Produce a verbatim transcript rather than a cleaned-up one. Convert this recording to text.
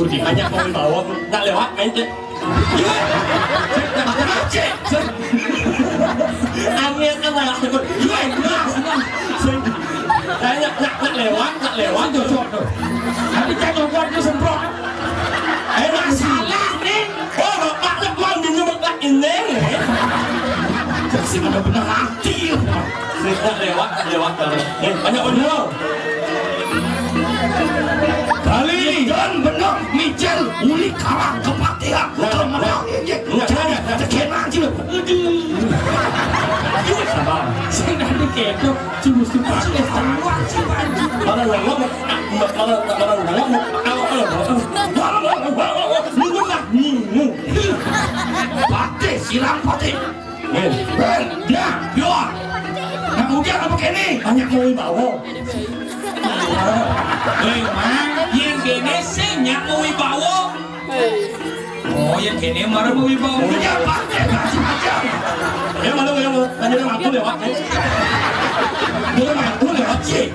Banyak mau bawa, nak lewat, main cek. Iya. Cek, cek. Angin kan lah. Iya, nah, nah. Sing. Tanya, nak, nak lewat, nak lewat, cocok tuh. Tapi cek cocok tuh semprot. Eh, masalah nih. Oh, bapak tuh gua minum tak ini. Sing ada bener hati. Sing, nak lewat, nak lewat, nak lewat. Eh, banyak bener. Kali. Dan bener, Michel, uli kalah kepatihan. Nah, kemenang nah. Ini. Nah, nah, nah. Tekenan sih lu. Aduh. Sabar. Sing ada ketok, jurus itu pasti tahuan sih, Pak. Mana nggak ngomong? Mana, mana nggak ngomong? Kalau, kalau, kalau. Mana, mana, mana, mana? Minum lah, minum. Patih, silang patih. Eh, Ben, ya, yo. Nah, udah apa kene? Banyak mau bawa. Memang yang kene sing nyak mau bawa. Oh, yang kene marah mau bawa. Iya, Pak. Ya, Pak, Pak. Ya, mana, mana, mana? Tanya dong, aku lewat, eh. Dia aku lewat, sih.